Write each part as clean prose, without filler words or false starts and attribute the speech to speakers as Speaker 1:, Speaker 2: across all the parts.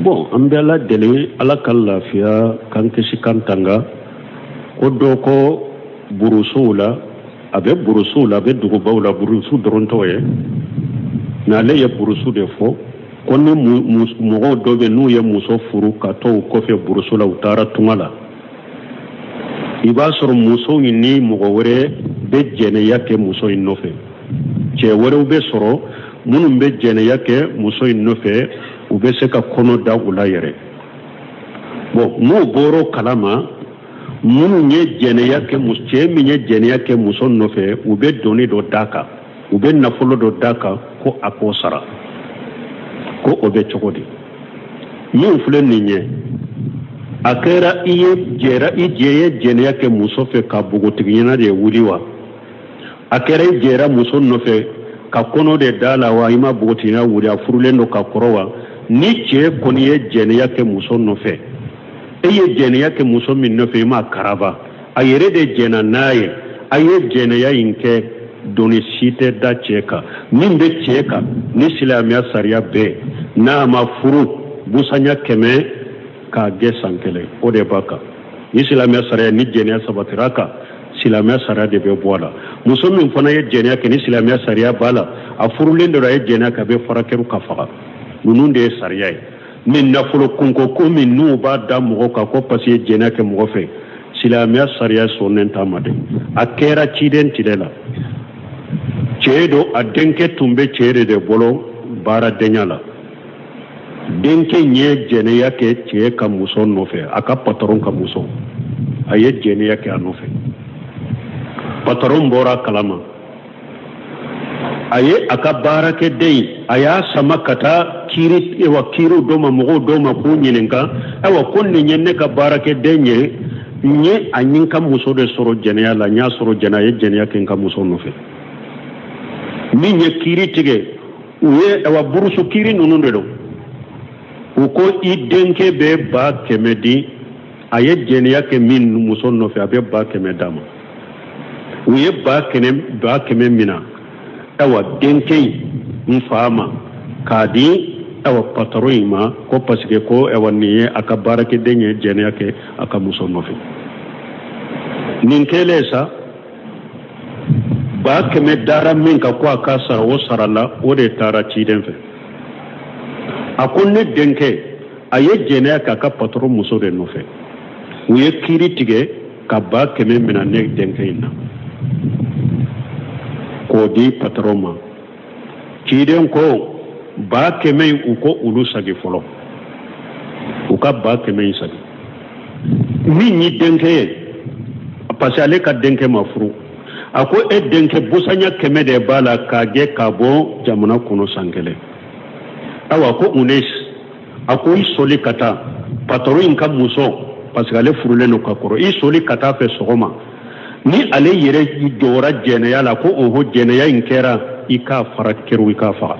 Speaker 1: Bon, an bɛ Ala deli, Ala ka lafiya k'an kisi k'an tanga. Ko dɔ ko burusuw la, a bɛ burusuw la, a bɛ dugubaw la, burusu dɔrɔn t'o ye, mais ale ye burusu de fɔ, ko ni mɔgɔw dɔ bɛ, n'u ye muso furu ka to u kɔfɛ burusu la, u taara tunga la, i b'a sɔrɔ muso in ni mɔgɔ wɛrɛ bɛ jɛnɛya kɛ muso in nɔfɛ. Cɛ wɛrɛw bɛ sɔrɔ minnu bɛ jɛnɛya kɛ muso in nɔfɛ, u bɛ se ka kɔnɔ da u la yɛrɛ. Bon, n'u bɔr'o kalama, minnu ye jɛnɛya kɛ, cɛ min ye jɛnɛya kɛ muso nɔfɛ, u bɛ doni dɔ d'a kan, u bɛ nafolo dɔ d'a kan ko a k'o sara. Ko o bɛ cogo di? Min filɛ nin ye, a kɛra i ye jɛra, i jɛ ye jɛnɛya kɛ muso fɛ ka npogotigiya de wuli wa, a kɛra i jɛra muso nɔfɛ ka kɔnɔ de da la wa, i ma npogotigiya wuli, a furulen don ka kɔrɔ wa, ni cɛ kɔni ye jɛnɛya kɛ muso nɔfɛ, e ye jɛnɛya kɛ muso min nɔfɛ, i m'a karaba, a yɛrɛ de jɛnna n'a ye, a ye jɛnɛya in kɛ, doni si tɛ da cɛ kan. Min bɛ cɛ kan, ni silamɛya sariya bɛɛ, n'a ma furu, busanya 100 k'a gɛn san kelen, o de b'a kan. Ni silamɛya sariya, ni jɛnɛya sabatira kan, silamɛya sariya de bɛ bɔ a la. Muso min fana ye jɛnɛya kɛ, ni silamɛya sariya b'a la, a furulen dɔ, a ye jɛnɛya kɛ, a bɛ farakɛru ka faga. Ninnu de ye sariya ye. Ni nafolo kunko ko min n'u b'a da mɔgɔ kan ko parce que jɛnɛya kɛ mɔgɔ fɛ, silamɛya sariya sɔnnen t'a ma dɛ. A kɛra ciden tile la, cɛ don, a denkɛ tun bɛ cɛ de bolo baaradenya la. Denkɛ in ye jɛnɛya kɛ cɛ ka muso nɔfɛ, a ka patɔrɔn ka muso, a ye jɛnɛya kɛ a nɔfɛ. Patɔrɔn bɔra a kalama, a ye a ka baarakɛden in, a y'a sama ka taa kiiri, ayiwa, kiiriw dɔ ma, mɔgɔw dɔw ma, k'u ɲininka, ayiwa, ko nin ye ne ka baarakɛden ye, n ye a ni n ka muso de sɔrɔ jɛnɛya la, n y'a sɔrɔ jɛnɛ, a ye jɛnɛya kɛ n ka muso nɔfɛ. Min ye kiiri tigɛ, u ye, ayiwa, burusu kiiri ninnu de don, u ko i denkɛ bɛ 100 000 di, a ye jɛnɛya kɛ min muso nɔfɛ, a bɛ 100 000 d'a ma. U ye 100 000 mina, ayiwa, denkɛ in fa ma, k'a di, ayiwa, patɔrɔn in ma, ko parce que ko, ayiwa, nin ye a ka baarakɛden ye, jɛnɛya kɛ a ka muso nɔfɛ. Nin kɛlen sa, 100 000 dara min kan ko a ka sara, o sarala, o de taara ciden fɛ. A ko ne denkɛ, a ye jɛnɛya k'a ka patɔrɔn muso de nɔfɛ, u ye kiiri tigɛ ka 100 000 minɛ ne denkɛ in na k'o di patɔrɔn ma. Ciden ko 100 000 in, u ko olu sagi fɔlɔ, u ka 100 000 in sagi min y'i denkɛ ye, parce que ale ka denkɛ ma furu. A ko e denkɛ, busanya 100 de b'a la k'a gɛn ka bɔ jamana kɔnɔ san kelen. Ayiwa, ko unes, a ko i soli ka taa patɔrɔn in ka muso, parce que ale furulen don ka kɔrɔ, i soli ka taa fɛ sɔgɔma, ni ale yɛrɛ jɔra jɛnɛya la ko oho, jɛnɛya in kɛra, i k'a fara keru, i k'a faga.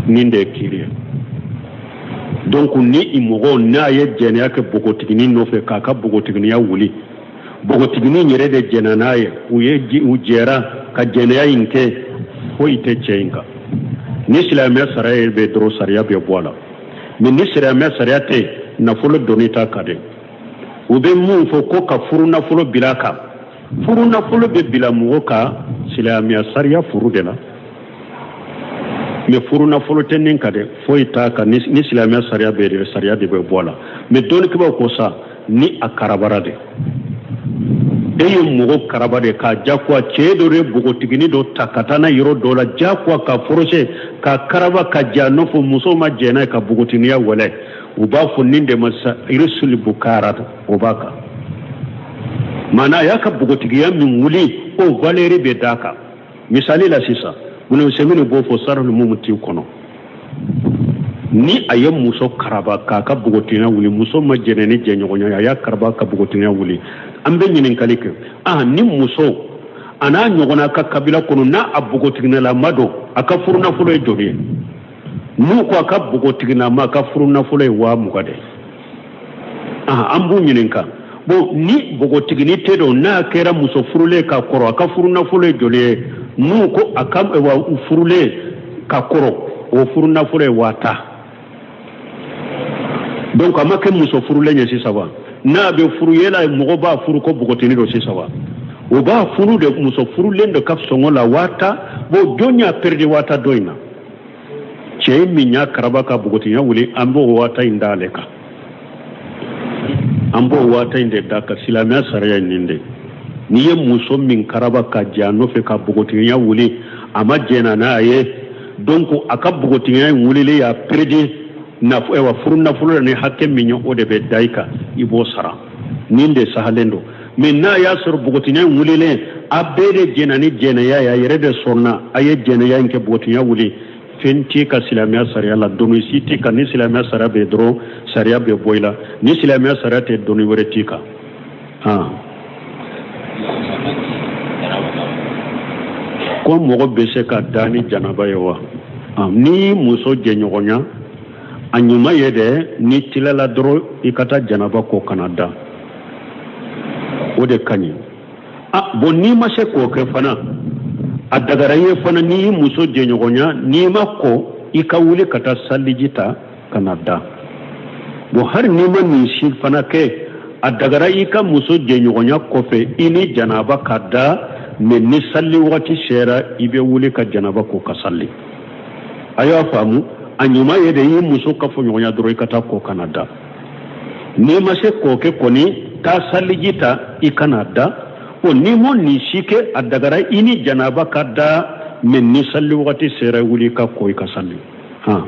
Speaker 1: Nin de ye kiiri ye. Donc ni i mɔgɔw n'a ye jɛnɛya kɛ npogotiginin nɔfɛ k'a ka npogotiginiya wuli, npogotiginin yɛrɛ de jɛnna n'a ye, u ye u jɛra ka jɛnɛya in kɛ, foyi tɛ cɛ in kan. Ni silamɛya sariya bɛ dɔrɔn, sariya bɛ bɔ a la. Mais ni silamɛya sariya tɛ, nafolo doni t'a kan dɛ. U bɛ mun fɔ ko ka furu nafolo bila a kan? Furu nafolo bɛ bila mɔgɔ kan silamɛya sariya furu de la, mais furu nafolo tɛ nin kan dɛ, foyi t'a kan. Ni silamɛya sariya bɛ de, sariya de bɛ bɔ a la. Mais dɔnnikɛbaaw ko sa, ni a karabara de, e ye mɔgɔ karaba de k'a jagoya, cɛ dɔ de npogotiginin dɔ ta ka taa n'a yɔrɔ dɔ la, jagoya ka forcer ka karaba ka jɛ a nɔfɛ, muso ma jɛn n'a ye, ka npogotiginiya wɛlɛ, u b'a fɔ nin de ma sa irisul bukara, o b'a kan. Maana a y'a ka npogotigiya min wuli, o valeur bɛ d'a kan. Misali la sisan, Ibn Usaymin b'o fɔ Sarhul Mumti kɔnɔ, ni a ye muso karaba k'a ka npogotigiya wuli, muso ma jɛnɛ ni jɛɲɔgɔnya ye, a y'a karaba ka npogotigiya wuli, an bɛ ɲininkali kɛ, ah, ni muso a n'a ɲɔgɔnna ka kabila kɔnɔ, n'a a npogotiginalama don, a ka furunafolo ye joli ye? N'u ko a ka npogotiginama, a ka furunafolo ye 20 000 de ye. Ah, an b'u ɲininka, bon, ni npogotigini tɛ don, n'a kɛra muso furulen ka kɔrɔ, a ka furunafolo ye joli ye? N'u ko a ka wa furulen ka kɔrɔ, o furunafolo ye 10 000. Donc a ma kɛ muso furulen ye sisan wa? N'a bɛ furu yela, mɔgɔ b'a furu ko bogotini don sisan wa? O b'a furu de muso furulen de ka sɔngɔ la 10,000. Bon, jɔn y'a perdi 10,000 dɔ in na? Cɛ min y'a karaba ka bogotiya wuli, an b'o 10,000 in d'ale kan, an b'o 10,000 in de da ka silamɛya sariya nin de. N'i ye muso min karaba ka jɛ a nɔfɛ ka bogotigiya wuli, a ma jɛna n'a ye, donc a ka bogotigiya in wulilen y'a perdi ayiwa furu nafolo la ni hakɛ min ye, o de bɛ da i kan, i b'o sara. Nin de sahalen don. Mais n'a y'a sɔrɔ bogotigiya in wulilen, a bɛɛ de jɛna ni jɛnɛya ye, a yɛrɛ de sɔnna a ye jɛnɛya in kɛ, bogotigiya wuli, fɛn t'i ka silamɛya sariya la, doni si t'i kan. Ni silamɛya sariya bɛ dɔrɔn, sariya bɛ bɔ i la. Ni silamɛya sariya tɛ, doni wɛrɛ t'i kan. Han, ko mɔgɔ bɛ se ka da ni janaba ye wa? Ni muso jɛɲɔgɔnya, a ɲuman ye dɛ, n'i tilala dɔrɔn, i ka taa janaba ko ka na da, o de ka ɲi. Ah bon, n'i ma se k'o kɛ fana, a dagara i ye fana, n'i y'i muso jɛɲɔgɔnya, n'i ma ko, i ka wuli ka taa saliji ta ka na da. Bon, hali n'i ma nin si fana kɛ, a dagara i ka muso jɛɲɔgɔnya kɔfɛ i ni janaba ka da. Mais ni sali wagati sera, i bɛ wuli ka janaba ko ka sali. A y'a faamu? A ɲuman ye de, i ye muso kafoɲɔgɔnya dɔrɔn, i ka taa ko ka na da. N'i ma se k'o kɛ kɔni, taa saliji ta i ka na da. O n'i ma nin si kɛ, a dagara i ni janaba ka da. Mais ni sali wagati sera, wuli i ka ko, i ka sali. Han.